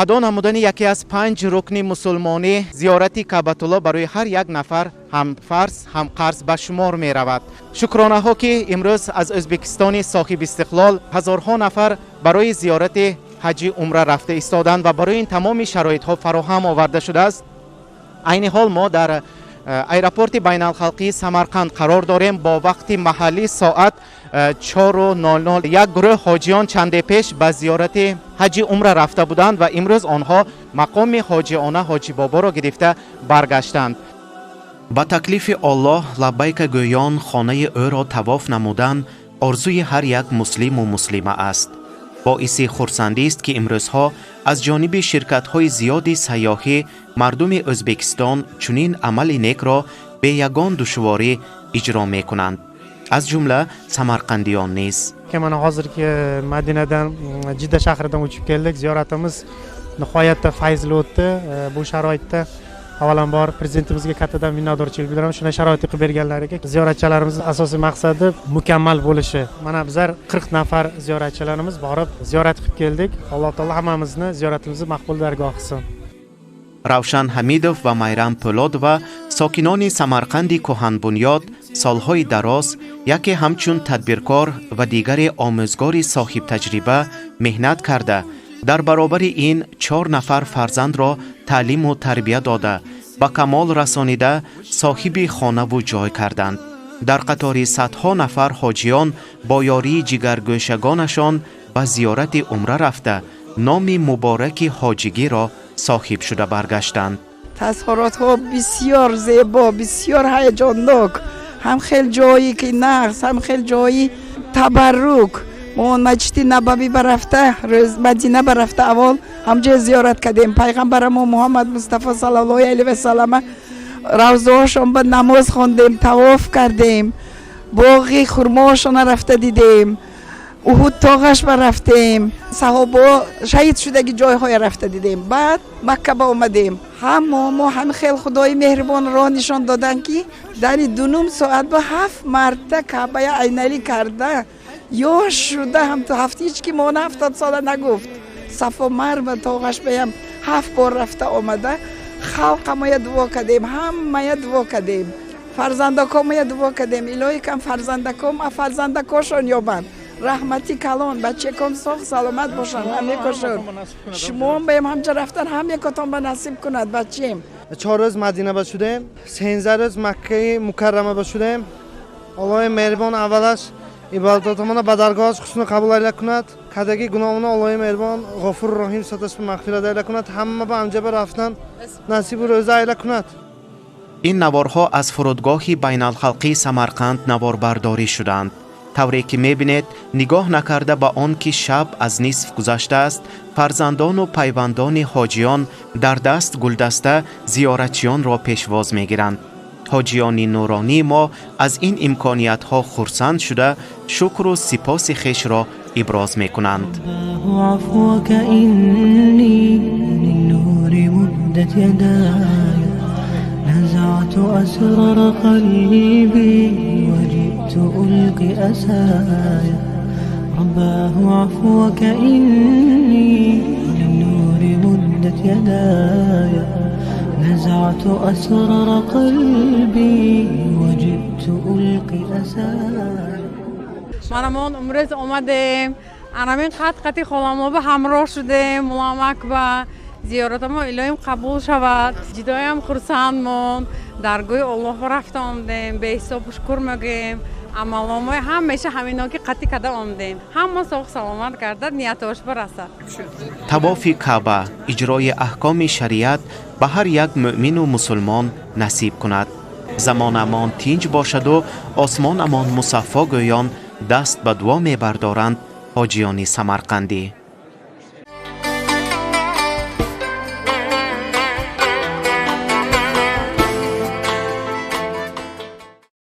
Адо намудани яке аз панҷ рукни мусулмонӣ, зиёрати Каъбатулло, барои ҳар як нафар ҳам фарз, ҳам қарз ба шумор меравад. Шукронаҳо, ки имрӯз аз Ӯзбекистони соҳибистиқлол ҳазорҳо нафар барои зиёрати ҳаҷи умра рафта истоданд ва барои ин тамоми шароитҳо фароҳам оварда шудааст. Айни ҳол мо дар аэропорти байналхалқии Самарқанд қарор дорем. Бо вақти маҳаллӣ соат 4:00. Як гурӯҳ ҳоҷиён чанде пеш ба зиёрати ҳаҷи умра рафта буданд ва имрӯз онҳо мақоми ҳоҷиона ҳоҷибоборо гирифта баргаштанд. Ба таклифи Оллоҳ лаббайка гӯён хонаи ӯро тавоф намудан орзуи ҳар як муслиму муслима аст. Боиси хурсандист, ки имрӯзҳо аз ҷониби ширкатҳои зиёди сайёҳӣ мардуми Ӯзбекистон чунин амали некро бе ягон душворӣ иҷро мекунанд, аз ҷумла самарқандиён низ. Mana hozirgi Madinadan, Jidda shahridan uchib keldik. Ziyoratimiz nihoyatda fayzli o'tdi. Bu sharoitda avvalambor prezidentimizga kattadan minnatdorchilik bildiraman, shunday sharoit qilib berganlariga. Ziyoratchilarimizni asosiy maqsadi mukammal bo'lishi. Mana bizlar 40 nafar ziyoratchilarimiz borib ziyorat qilib keldik. Alloh taolo hammamizni ziyoratimizni maqbul dargoh qilsin. Равшан Ҳамидов ва Майрам Пӯлодова, сокинони Самарқанди кӯҳанбунёд, солҳои дароз яке ҳамчун тадбиркор ва дигаре омӯзгори соҳибтаҷриба меҳнат карда, дар баробари ин чор нафар фарзандро таълиму тарбия дода, ба камол расонида, соҳиби хонаву ҷой карданд. Дар қатори садҳо нафар ҳоҷиён бо ёрии ҷигаргӯшагонашон ба зиёрати умра рафта, номи мубораки ҳоҷигиро соҳиб шуда баргаштанд. Тасаввуротҳо бисёр зебо, бисёр ҳаяҷоннок, ҳам хел ҷои ки нағз, ҳам хел ҷои табаррук. Мо Масҷиди Набавӣ барафта, рӯз Мадина барафта, аввал ҳамҷоя зиёрат кардем. Пайғамбарамо Муҳаммад Мустафо саллаллоҳу алайҳи васаллама равзоашон ба намоз хондем, тавоф кардем, боғи хурмоашона рафта дидем, Уҳуд тоғаш ба рафтем, саҳобо шаҳид шудаги ҷойҳоя рафта дидем. Баъд Макка ба омадем. Ҳамо мо ҳами хел Худои меҳрибон роҳ нишон доданд, ки дари 2.5 соат ба ҳафт марта Каъбая айналӣ карда, ёш шуда ҳамту ҳафт, ҳеч ки мона 70 сола нагуфт. Сафо Марва тоғаш баям ҳафт бор рафта омада, халқамоя дуо кардем, ҳамая дуо кардем, фарзандакомая дуо кардем: илоҳи кам фарзандаком фарзандакошон ёбанд, раҳмати калон, бачаком соғ саломат бошанд, ҳамекошон. Шумоам баям ҳамҷа рафтан, ҳамекотон ба насиб кунад, бачем. 4 рӯз Мадина ба шудем, 13 рӯз Маккаи Мукаррама ба шудем. Аллоҳи меҳрибон аввалаш ибодатомона ба даргоҳаш ҳусну қабул айла кунад, кадаги гуноҳона Аллоҳи меҳрибон Ғофуру Роҳим саташ мағфират айла кунад, ҳама ба ҳамҷа ба рафтан насибу рӯза айла кунад. Ин наворҳо аз фурудгоҳи байналхалқии Самарқанд наворбардорӣ шуданд. Тавре ки мебинед, нигоҳ накарда ба он ки шаб аз нисф гузаштааст, фарзандону пайвандони ҳоҷиён дар даст гулдаста зиёратчиёнро пешвоз мегиранд. Ҳоҷиёни нуронии мо аз ин имкониятҳо хурсанд шуда, шукру сипоси хешро иброз мекунанд. عفوك إني للنور مدت يداي، نزعت أسرار قلبي وجئت ألقي أسايا. رباه عفوك إني للنور مدت يداي، نزعت أسرار قلبي وجئت ألقي أسايا. Манамон имрӯз омадем, анамин қат қати холамо ба ҳамроҳ шудем. Муламак ба зиёратамо илоҳим қабул шавад. Ҷидоям хурсанд мон. Даргоҳи Оллоҳ рафта омдем, беҳисобу шукр мегӯем. Амаломои ҳамеша ҳамино ки қатӣ када омдем, ҳама соғ саломат гардад, ниятош барасад. Тавофи Каъба, иҷрои аҳкоми шариат ба ҳар як мӯъмину мусулмон насиб кунад. Замонамон тинҷ бошаду осмонамон мусаффо гӯён даст ба дуо мебардоранд ҳоҷиёни самарқандӣ.